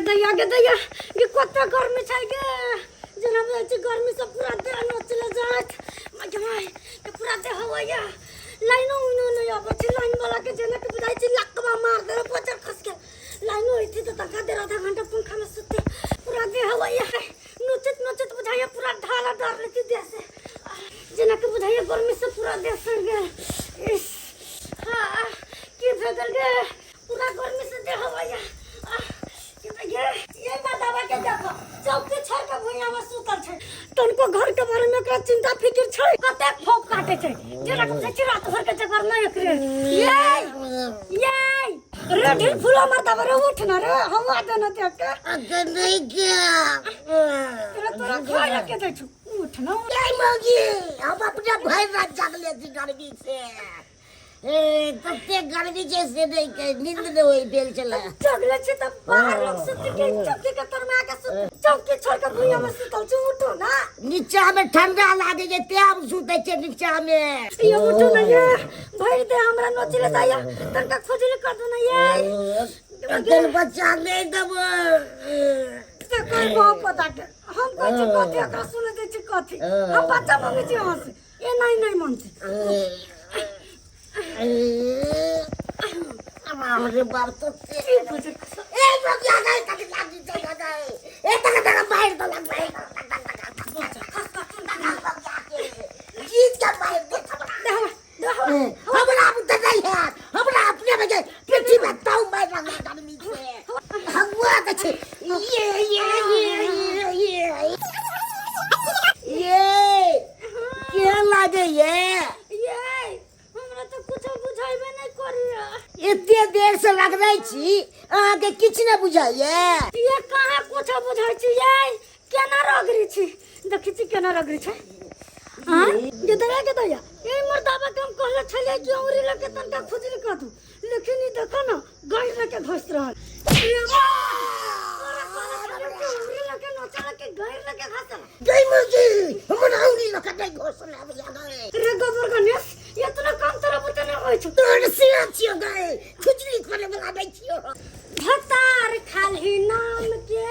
दैया गे दैया गे, कते गर्मी छै गे। जेना बुझै छै गर्मी से पूरा देह नोचले जाइत। माय माय के, पूरा देह होइया। लाइनो उइनो नहि अबै छै। लाइन वाला के जेना कि बुझाइ छै लकवा मार देले, बजर खस गेल। लाइनो अइती तऽ तनका देर आधा घंटा पंखा में सुते। पूरा देह होइया नोचत नोचत, बुझाइया पूरा ढाला डार लेती देह से। जेना कि बुझाइया गर्मी से पूरा देह सड़ गेल। इस हाँ, की भऽ गेल गे? पूरा गर्मी से देह होइया। ये ये मर्दाबा के देखो, चौकी छोड़ के भुइया में सुतल छै। तनको घर के बारे में एकरा चिंता फिकिर छै? कतेक फोक काटे छै, जेना कि बुझै छै रात भर के जगर नहीं एकरे। ये ये रे ढील फूला मर्दाबा रे, उठ ना रे, हवा दे ना देख के। अगर नहीं गया। तोरा तोरा खाय के दै छु, उठ ना। नहीं मौगी, हम अपना भर रात जागले छी गर्मी से। ए, तते गर्मी छै से नहीं के नींद नहीं होई भेल छला। जगले छी त बाहर लोग सुत के चौकी के तर में आके सुत, चौकी छोड़ के भुइया में सुतल छी। उठो ना। नीचा में ठंडा लागे छै ते हम सुतै छियै नीचा में। ये उठो ना, ये भरि दे हमरा नोचले जाइया। तनका खुजली कर दो ना ये। अखन बच्चा नहीं देबो। से कोई बाप पता के हम कहै छी कथी एकरा सुने दै छी कथी। हम बच्चा मंगै छी अहाँ से, ए नहीं नहीं मानते। बाप रे बाप, तो ए बगिया गए तक लागी चल गए। ए तक तक मार दो लग मार चीज का मार दे हमरा। हमरा अब तो नहीं है, हमरा अपने में के पृथ्वी में ताऊ मार लगा गर्मी से हवा के छे। ये ये ये ये ये केहन लागे ये? ये हमरा तो कुछ बुझाइबे नहीं करिया। एते देर से लगबै छी, अहाँके किछु नहि बुझाइए? ये कहाँ कुछ बुझाइ छी? ये केना रगड़ी छी, देखै छी केना रगड़ी छै। हाँ गे दया गे दया, ए मर्दाबा के हम कहले छलियै कि औरी लके तनका खुजली कर दू, लेकिन ई देखो ना गाय लके घसत रहल। तोरा कहले छलियै कि औरी लके नोचा लके गाय लके घसल। गई मुर्गी, हमर औरी लके नहि घोसला आबैया गई। रे गोबर गणेश, इतना काम तोरा बुते नहि होइ छौ। तोहर सिया छियो गई, खुजली करे वाला नहि छियो। भतार खाली नाम के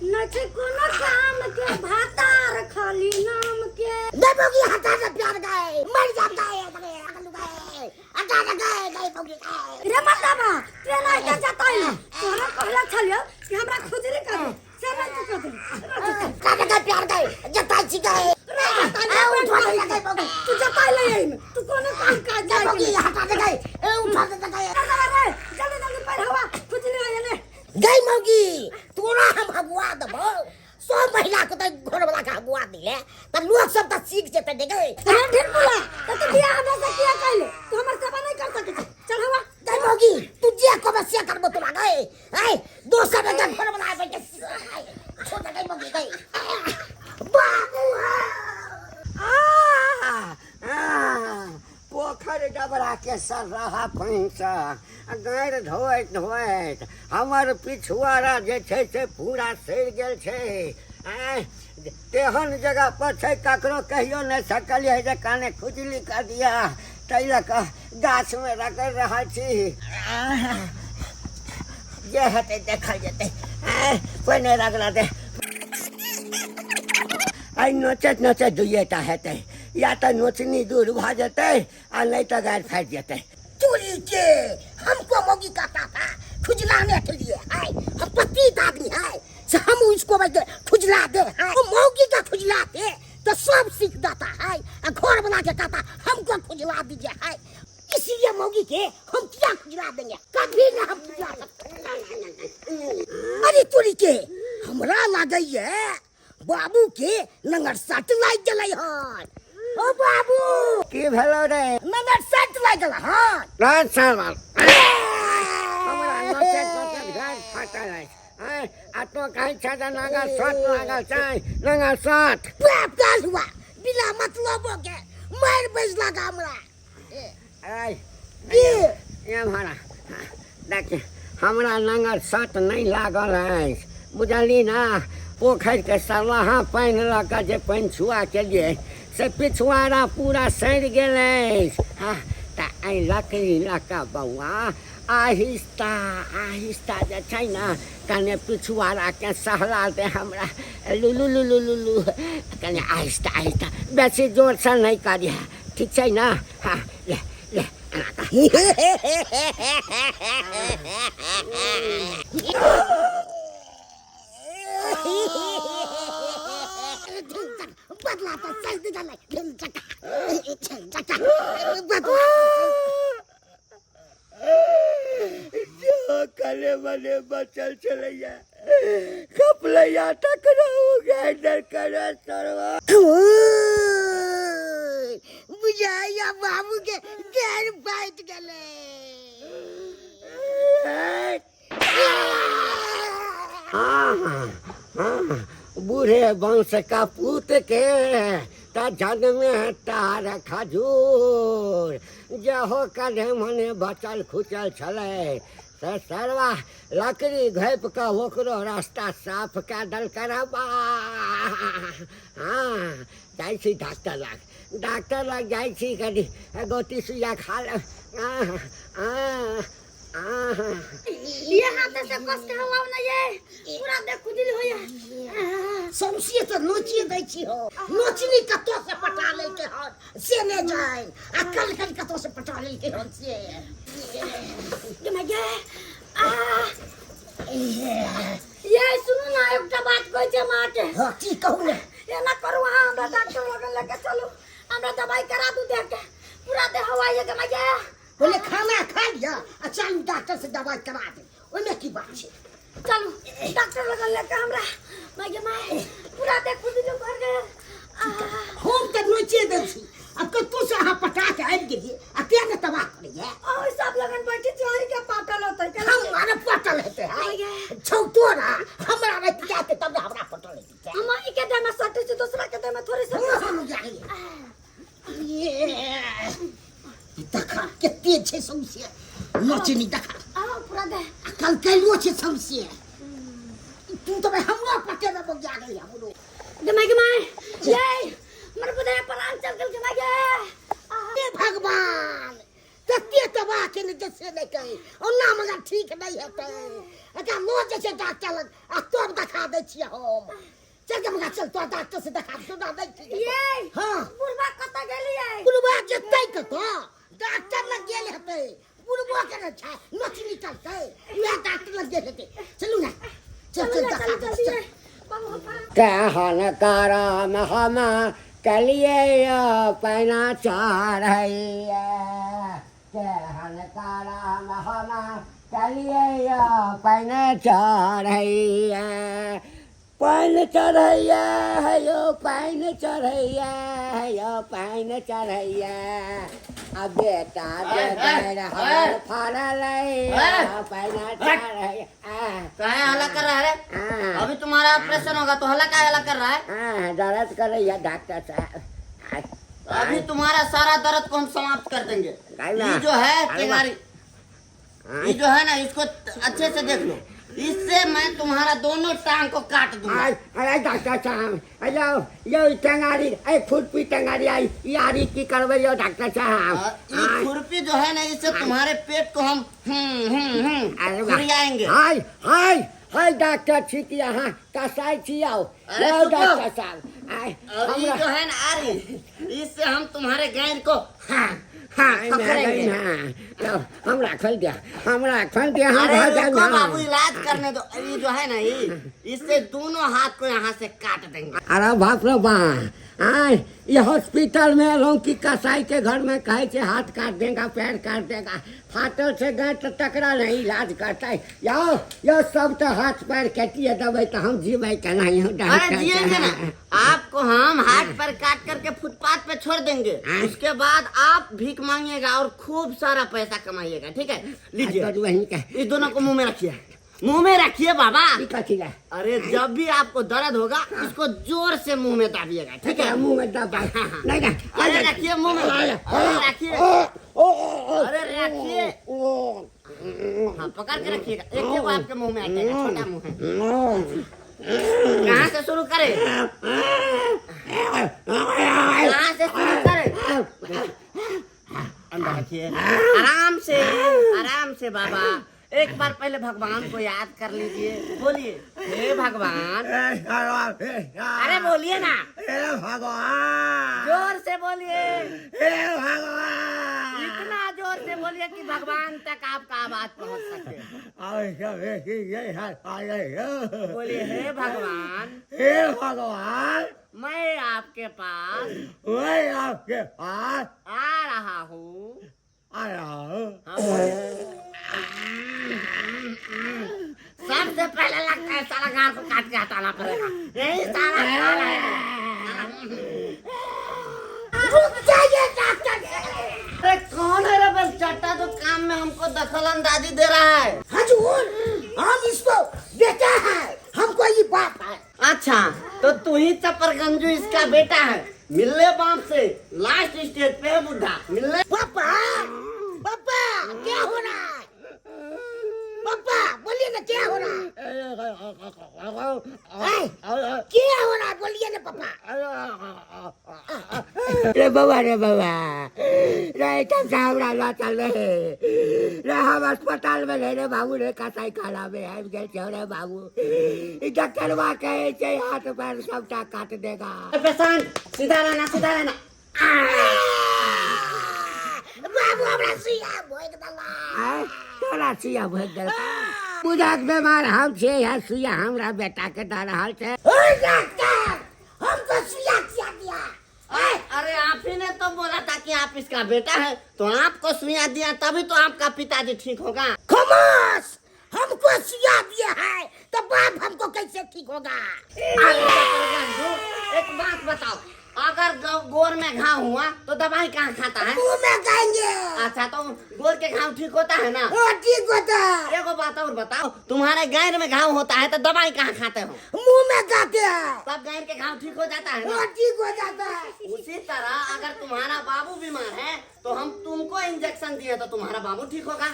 नहि छै कोनो काम के, भातार खाली नाम के। नहीं बोगी, हटा दे प्यार गए, मर जा गए गए अगलू गए, हटा दे गए नहीं बोगी गए। रे मर्दाबा, तू एना के जतै? तोरा कहला छलियो कि हमरा खुजली कर दे, से नहि तू कर दे। हटा दे गए प्यार गए, जताई छी गए। रे जतै ले, उठा दे गए बोगी। तू जतै ले एहिमे, तू कोनो काम काज नहीं जाय बोगी, हटा दे गए, ए उठा दे गए। रे जल्दी जल्दी पैर हवा खुजली होय ने। गई मौगी, तोरा हम हगुआ देबो। सब महिला के तऽ घर वाला के हगुआ दिले तऽ लोक सब तऽ सीख जेतै ने गई। अरे ढेर बोला त तू बियाह हमरा से किया कैले? तू हमर सेवा नहीं कर सकै छी, चल हवा। गई मौगी, तू जे कहबे से करबो तोरा गई। ऐ दोसर के घर वाला आबै के छोड़ दे गई मौगी गई। बाबू पोखरि डबरा के सरहा पैसा गारि धोइत धोइत हमर पिछुआरा जे छै से पूरा सड़ि गेल छै। आँय, तेहन जगह पर छै, ककरो कहियो नहि सकलियै जे कने खुजली कऽ दिअ, ताहि लऽ कऽ गाछमे रगड़ि रहल छी। जे हेतै देखल जेतै। आँय, पहिने रगड़ा दे। आइ नोचैत नोचैत दुइए टा हेतै, या तऽ नोचनी दूर भऽ जेतै आ नहि तऽ गारि फाटि जेतै। चोरी के हमको मौगी कहता था खुजलाने के लिए है। हम पति आदमी है से हम उसको बस खुजला दे है। वो मौगी का खुजलाते तो सब सीख जाता है आ घर बना के कहता हमको खुजला दीजिए है। इसलिए मौगी के हम क्या खुजला देंगे, कभी ना हम खुजला सकते। अरे चोरी के, हमरा लागैए बाबू के नंगर सट लागि गेलै हन। ओ बाबू, की भेलो रे? नंगर सट लागि गेल हन। राज साला, हमरा नोचैत नोचैत गारि फाटल अछि। आँय, आ तो कहै छै जे नंगर सट लागल छै, नंगर सट। बाप काल हुआ बिना मतलब के मारि बैसलक हमरा। आय की? ये भाड़ा देख, हमरा नंगर सट नहि लागल अछि, बुझली ना? पोखरिके सरलाहा पानि लऽ कऽ जे पानि छुआ केलियै से पिछुआरा पूरा सड़ि गेल अछि। हँ, तऽ एहि लकड़ी लऽ कऽ बौआ आहिस्ता आहिस्ता जे छै ने कने पिछुआराके सहला दे हमरा लुलु लुलु लुलु कने आहिस्ता आहिस्ता बेसी जोरसँ नहि करिहे ठीक छै ने हँ ले ले एना कर। बदला तऽ सही गेलै बदला जो कले मने बचल छलैया खपलैया तकरो गाइडर करे सरवा बुझाइया बाबू के गैर फाटि गेलै। हाँ, बूढ़े वंश का पूत के त जन्मे तार खजूर जहो कने मने बचल खुचल छलै से सरवा लकड़ी घोपि कऽ ओकरो रास्ता साफ कए देलकै। हाँ जाइ छी डॉक्टर लग, डॉक्टर लग जाइ छी, कनि गोटी सुइया खा लेब। ये हाथ से कस के हलाओ ना, ये पूरा देह खुजली होया। सौंसे तऽ नोचिए दै छी हो। नोचनी कतऽ से पटा लेलकै हन से नहि जानि, आ कल कल कतऽ से पटा लेलकै हन से। गे my गे, आ ये सुनू ना, एकटा बात कहै छै हम अहाँके। हँ, की कहू ने। एना करू, अहाँ हमरा डॉक्टर लगन लेके चलू, हमरा दवाई करा दू देह के, पूरा देह हवाई गे my गे। पहिले खाना खा लिअ आ चलू डॉक्टर से दवाई करा दे, ओहिमे की बात छै? चलू डॉक्टर लगन लेके हमरा, माय गे माय, पूरा देह खुजली भर गेल। हम तऽ नोचे दै छी, आब कतौ से अहाँ पटा के आबि गेलियै आ तें ने तबाह करैया। ओहि सब लगन बैठी छी, अहीं के पाटल होतै। हम माने पटल हेतै? है छौ तोरा, हमरा नहि पिटाते तब ने हमरा पटल हेतै। हम अहीं के देह में सटै छी, दोसरा के देह में थोड़े सटै छी। हम जाइए देखा कते छै सौंसे नोचनी, देखा। आ पूरा देह आ कल कैलो छै सौंसे। तू तऽ भाई हमरो पटेबे बगिया गेल हमरो। गे my गे माय, ये हमर बुधे प्राण चल गेल। गे my गे, हे भगवान, तते तबाह केने जे से नहि कही। ओना मगर ठीक नहि हेतै, एकरा लऽ जाइ छै डॉक्टर लग आ तब देखा दै छियै हम। चल गे मगर, चल तो डॉक्टर से देखा दे, तोरा नहि ठीक हेतै। ये हाँ। बुढ़बा कतऽ गेलियै? बुढ़बा जेतै कतऽ, डॉक्टर लग गेल हेतै। बुढ़बो के ने छै नोचनी चलतै, उएह डॉक्टर लग गेल हेतै। चलू ने, चल चल। चलू देखा चलू दै जल्दी। छी, चल। बाबू हम केहन करम हम कलिए पैना चढ़ैया, केहन करम हम कलिए पैना चढ़ैया, पानि चढ़ैया हे यौ, पानि चढ़ैया हे यौ, पानि चढ़ैया आ बेटा जे गैर हमर फड़लै पानि चढ़ैया। काहे हल्ला कर रहा है रे? अभी तुम्हारा ऑपरेशन होगा तो हल्ला काहे हल्ला कर रहा है? दर्द करैया डॉक्टर साहब। अभी तुम्हारा सारा दर्द को हम समाप्त कर देंगे। ये जो है टेंगारी, ये जो है ना, इसको अच्छे से देख लो, इससे मैं तुम्हारा दोनों टांग को काट दूंगा। अरे डॉक्टर साहब, यौ यौ, ई टेंगारी, ए खुरपी टेंगारी आई ई आरी की करबै यौ डॉक्टर साहब? ये खुरपी जो है ना, इससे तुम्हारे पेट को हम अरे वाह। खुरियाएंगे। हाय हाय हाय, डॉक्टर छी कि अहाँ कसाई छी यौ? अरे यौ चुप हो। डॉक्टर साहब, आय और ये हमरा जो है ना आरी, इससे हम तुम्हारे गैर को हाँ हाँ पकड़ेंगे। यौ हमरा खोल दिया, हमरा खोल दिया, हम अरे भऽ जायब रुको ना। बाबू, इलाज करने दो। ये जो है ना ये, इससे दोनों हाथ को यहाँ से काट देंगे। अरे बाप रे बा, आय ये हॉस्पिटल में एलहुँ कि कसाई के घर में? कहै छै हाथ काट देगा, पैर काट देगा। फाटल छै गाँठ तऽ तकरा नहि इलाज करतै? यौ यौ, सब तऽ हाथ पैर काटिए देबै तऽ हम जीबै केना यौ? अरे डॉक्टर जिएंगे ना साहब? आपको हम हाथ पर काट करके फुटपाथ पे छोड़ देंगे, उसके बाद आप भीख मांगिएगा और खूब सारा पैसा कमाइएगा। ठीक है, लीजिए। तोर बहिन के इस दोनों को मुंह में रखिए, मुंह में रखिए बाबा। ई कथी लै? अरे जब भी आपको दर्द होगा, इसको जोर से मुंह में दाबिएगा, ठीक है? मुंह में दबा नहीं नहीं। अरे रखिए मुंह में, अरे रखिए, अरे रखिए। हाँ, पकड़ के रखिएगा, एक एक आपके मुंह में आ जाएगा, छोटा मुंह है। कहाँ से शुरू करे, कहाँ से शुरू करे? अंदर रखिए। रखिए, आराम से, आराम से बाबा। एक बार पहले भगवान को याद कर लीजिए। बोलिए हे भगवान। अरे बोलिए ना, हे भगवान, जोर से बोलिए, हे भगवान, इतना जोर से बोलिए कि भगवान तक आपका आवाज पहुंच सके। बोलिए हे भगवान, हे भगवान, मैं आपके पास, मैं आपके पास आ रहा हूँ, आ रहा हूँ। हाँ, बोलिए। सबसे पहले लगता है सारा गार को काट के हटाना पड़ेगा, यही सारा काल है। रुक जाइए डॉक्टर साहब। अरे कौन है रे बस चट्टा जो काम में हमको दखल अंदाजी दे रहा है? हजूर, हम इसको बेटा है, हमको ये बाप है। अच्छा, तो तू ही चपरगंजू इसका बेटा है। मिलले बाप से, लास्ट स्टेज पे है बुढ़ा, मिलले। पापा, पापा क्या हो रहा है? पापा बोलिए ना, क्या हो रहा है? ऐ, क्या हो रहा है बोलिए ना पापा। रे बाबा, रे बाबा रे, एहिठाम से हमरा लऽ चल रे। रे हम अस्पताल में रे बाबू रे, कसाई खाना में आबि गेल छै रे बाबू। ई डॉक्टरवा कहै छै हाथ पैर सबटा काट देगा। पेशेंट सीधा रहना, सीधा रहना। बाबू हमरा सुइया भोगि देला। आँय, तोरा सुइया भोगि देलका? बुझक बेमार हम छियै, यहाँ सुइया हमरा बेटा के दऽ रहल छै। ओए डॉक्टर, हमको सुइया किया दिया? अरे आप ही ने तो बोला था कि आप इसका बेटा है, तो आपको सुइया दिया तभी तो आपका पिताजी ठीक होगा। खामोश, हमको सुइया दिया है तो बाप हमको कैसे ठीक होगा? अरे एक बात बताओ, अगर गोर में घाव हुआ तो दवाई कहाँ खाता है? मुंह में खाएंगे। अच्छा, तो गोर के घाव ठीक होता है ना? ओ ठीक होता है। एगो बात और बताओ, तुम्हारे गैर में घाव होता है तो दवाई कहाँ खाते हो? मुंह में खाते हैं। तब गैर के घाव ठीक हो जाता है ना? ओ ठीक हो जाता है। उसी तरह अगर तुम्हारा बाबू बीमार है तो हम तुमको इंजेक्शन दिए तो तुम्हारा बाबू ठीक होगा।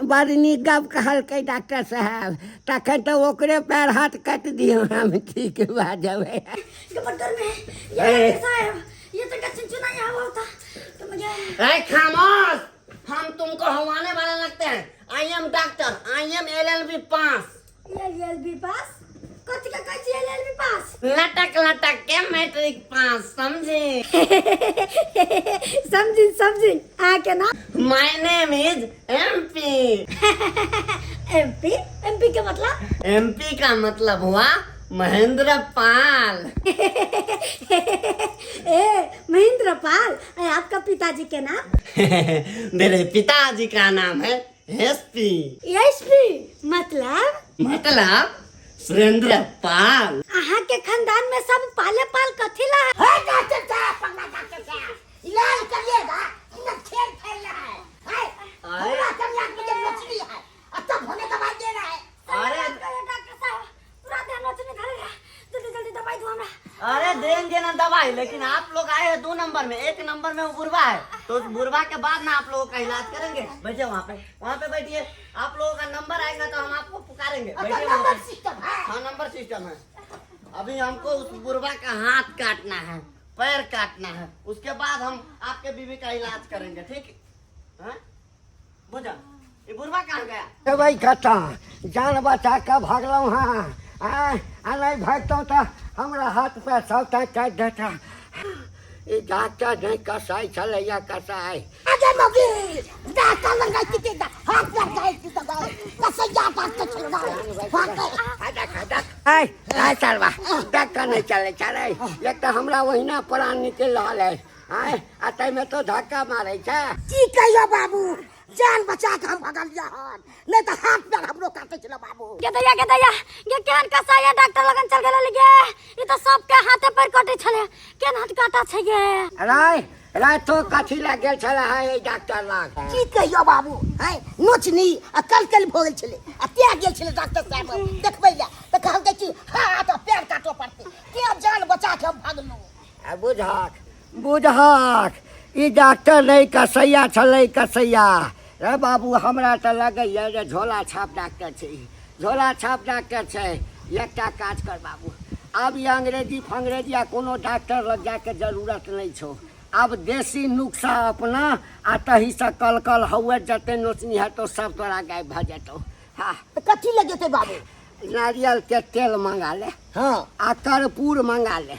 बड़ नीक गप कहलकै डॉक्टर साहब, तखन तऽ ओकरे पैर हाथ काटि दियौ, हम ठीक भऽ जेबै। ये बड़ गर्मी है ये डॉक्टर साहब, ये तो कच्ची चुनाई हवा होता तो मुझे। ए खामोश, हम तुमको हवाने वाले लगते हैं। I am doctor, I am LLB pass. LLB pass? कथी के कहै छी एलएलबी पास? लटक लटक के मैट्रिक पास, समझे? समझी समझी। अहाँ के नाम? My name is MP. MP? MP के मतलब? एमपी का मतलब हुआ महेंद्र पाल। ए महेंद्र पाल, ए, आपका पिताजी के नाम? मेरे पिताजी का नाम है एसपी। एसपी मतलब? मतलब सुरेंद्र पाल। अहाँ के खानदान में सब पाले पाल कथी ला? हे डॉक्टर साहब, पगला डॉक्टर साहब, इलाज करिएगा, इतना खेल खेल रहा है। है, पूरा कन्या मुझे मछली है और तब होने दवाई दे रहा है। अरे डॉक्टर साहब, पूरा देह नोचने धरे रहा, जल्दी जल्दी दवाई दो हमरा। अरे देंगे ना दवाई, लेकिन आप लोग आए हैं 2 नंबर में, 1 नंबर में वो बुढ़वा है, तो उस बुढ़वा के बाद ना आप लोगों का इलाज करेंगे। बैठिए वहाँ पे, वहाँ पे बैठिए, आप लोगों का नंबर आएगा तो हम आपको पुकारेंगे। अच्छा, बैठिए वहाँ नंबर पे। सिस्टम है। हाँ, नंबर सिस्टम है। अभी हमको उस बुढ़वा का हाथ काटना है, पैर काटना है, उसके बाद हम आपके बीवी का इलाज करेंगे, ठीक है? बुझा, ये बुढ़वा कहाँ गया? दवाई खाता, जान बचा के भागलहुँ हँ। आँय, आ नहि भागितहुँ तऽ हमरा हाथ पैर सबटा काटि देता। ई डॉक्टर नहि कसाइ छलैया कसाइ। आगे मौगी, डॉक्टर लग गई थी, हाथ पैर गए थी तो गए, कसैया डॉक्टर चल गए, भाग गए। आय, आय सरवा, डॉक्टर नहि चलै छलै, एक तऽ हमरा ओहिना प्राण निकलि रहल अछि। आय, आ ताहिमे तो धक्का मारै छै। की कहियो बाबू, जान बचा के हम भगलिया हन, नहीं तो हाथ पैर हमरो काटे छलो बाबू। गे दैया, गे दैया, गे केहन कसाई डॉक्टर लगन चल गेल गे, ई तो सबके हाथे पर कटे छले, केहन हाथ काटा छै गे? राय, राय तो कथी लग गेल छले है ई डॉक्टर लग? की कहियो बाबू, हैं नोचनी आ कल कल भऽ गेल छले, आ त्या गेल छले डॉक्टर साहब देखबै ले, तऽ कहलकै कि हाथ आ पैर काटऽ पड़तै, त्या जान बचा के हम भगलहुँ। आ बुझहक, बुझहक, ई डॉक्टर नहि कसैया छलै कसैया। रे बाबू, हमरा तऽ लगैया जे झोला छाप डॉक्टर छै, झोला छाप डॉक्टर छै। एकटा काज कर बाबू, आब ई अंग्रेजी फंग्रेजी आ कोनो डॉक्टर लग जायके जरूरत नहि छौ। आब देसी नुस्खा अपना आ तहीसँ कल कल हौए जते नोचनी हेतौ सब तोरा गायब भऽ जेतौ। हाँ। तऽ कथी लगेतै बाबू? नारियल के तेल मंगा ले। हाँ। आ कर्पूर मंगा ले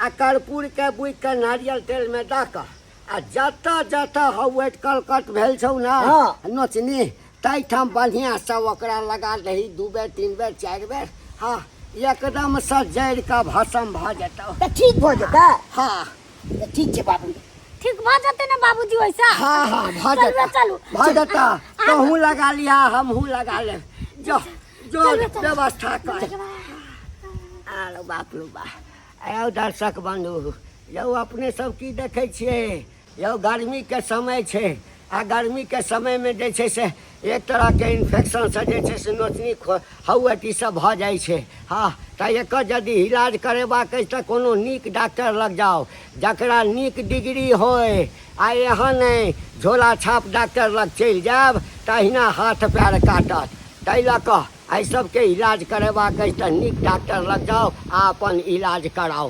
आ कर्पूर के बुकि के नारियल तेल में दऽ कऽ आ जतऽ जतऽ हौए कलकट भेल छौ ने हाँ। नोचनी ताहिठाम बढ़िआँसँ ओकरा लगा दही 2 बेर 3 बेर 4 बेर। हाँ, एकदमसँ जड़ि कऽ भस्म भऽ जेतौ। तऽ ठीक भऽ जेतै? हाँ। तऽ ठीक छै बाबू। ठीक भऽ जेतै ने बाबूजी वैसा? हाँ हाँ, भऽ चलू, जेतै। चलू। भऽ जेतै। तहूँ लगा लिहा, हमहूँ लगा लेब। जो जो, चलू, चलू। व्यवस्था कर। आरो बाप रो बा, आयो दर्शक बंधु, यौ अपने सब की देखै छियै? यौ गर्मीके समय छै आ गर्मीके समयमे जे छै से एक तरहके इन्फेक्शनसँ जे छै से नोचनी हौअत ई सब भऽ जाइ छै। हँ, तऽ एकर यदि इलाज करेबाक अछि तऽ कोनो नीक डॉक्टर लग जाउ जकरा नीक डिग्री होय, आ एहन नहि झोला छाप डॉक्टर लग चलि जायब तऽ अहिना हाथ पैर काटत। ताहि लऽ कऽ एहि सबके इलाज करेबाक अछि तऽ नीक डॉक्टर लग जाउ आ अपन इलाज कराउ।